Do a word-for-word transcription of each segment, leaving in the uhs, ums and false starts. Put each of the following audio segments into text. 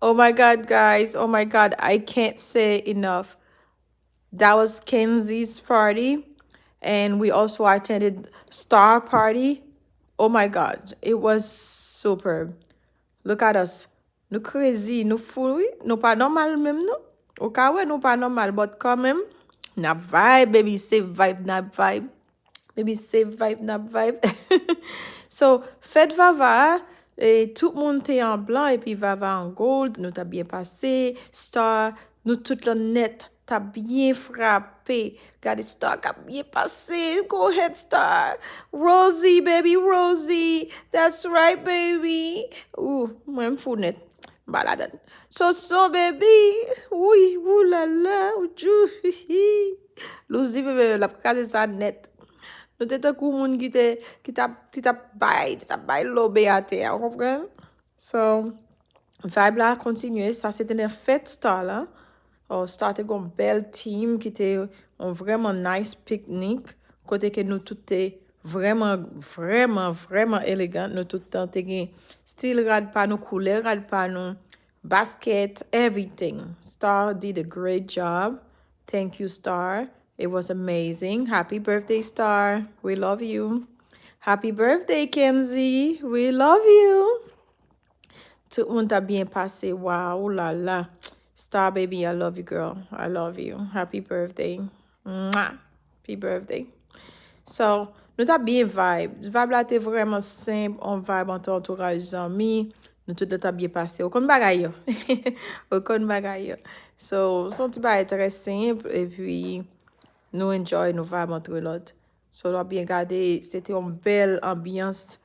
Oh my God, guys. Oh my God. I can't say enough. That was Kenzie's party. And we also attended Star party. Oh my God. It was superb. Look at us. Nou crazy, nou fou, wi. Nou pa nòmal menm, non. Ou ka wè nou pa nòmal, but kanmenm, n ap vibe, baby, se vibe, n ap vibe. Baby, se vibe, n ap vibe. So, fèt Vava a, e, tout moun te an blan, epi Vava an gold, nou t ap byen pase. Star, nou tout lan nèt, t ap byen frape. Gade Star k ap byen pase. Go ahead, Star. Rosie, baby, Rosie. That's right, baby. Ooh, mwen m fou nèt. M pa ladann. Soso, baby. Wi, oulala, ou tjou, hihi. Louzi, bebe, l ap kraze sa nèt. Nou te tankou moun ki te, ki t ap, ki t ap bay, ki t ap bay lobe atè a, ou konprann? So, vibe la kontinye. Sa se te nan fèt Star la. Oh, Star te gon bèl team ki te yon vrèman nice picnic. Kote ke nou tout te vrèman, vrèman, vrèman elegant. Nou tout tan te gen stil rad pa nou, koulè rad pa nou, basket, everything. Star did a great job. Thank you, Star. It was amazing. Happy birthday, Star. We love you. Happy birthday, Kenzie. We love you. Tout moun t ap byen pase. Wow, la la. Star baby, I love you, girl. I love you. Happy birthday. Mwah. Happy birthday. So, nou t ap byen vibe. Vibe la te vrèman senp, on vibe ant antouraj zanmi. Nou tout t ap byen pase. Ou konn bagay yo. Ou konn bagay yo. So, se yon ti bagay trè senp, epi nou enjoy, nou vibe antre lòt. So, w ap byen gade, se te yon bèl anbyans.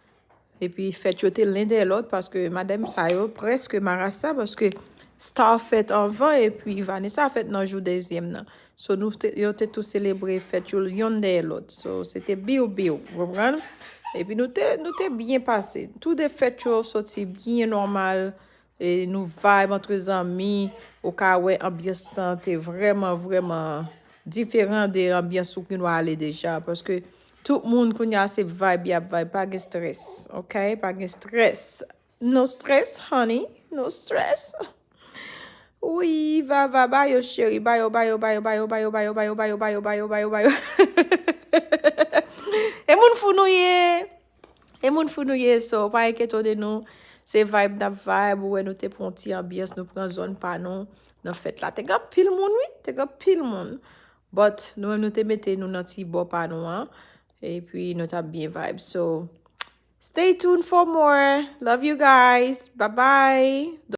Epi fèt yo te len dèyè lòt, paske madanm sa yo prèske marasa, paske Star fèt anvan, epi Vanessa fèt nan jou dezyèm nan. So, nou te, yo te tou selebre fèt yo yonn dèyè lòt. So, se te biw biw, w konprann? Epi nou te, nou te byen pase. Tou de fèt yo soti byen nòmal. E nou vibe antre zanmi. Ou ka wè anbyans lan te vrèman, vrèman diferan de anbyans ou ki nou ale deja. Paske tout moun kounye a se vibe y ap vibe. Pa gen strès, ok? Pa gen strès. No stress, honey. No stress. Wi, Vava, ba yo, cheri, ba yo, ba yo, ba yo. E moun fou nou ye? E moun fou nou ye, so, pa enkyete w de nou. Se vibe n ap vibe, ou wè nou te pran yon ti anbyans, nou pran zòn pa nou nan fèt la. Te gen anpil moun, wi, te gen anpil moun. But, nou menm, nou te mete nou nan ti bò pa nou an. Epi, nou t ap byen vibe. So, stay tuned for more. Love you guys. Bye bye.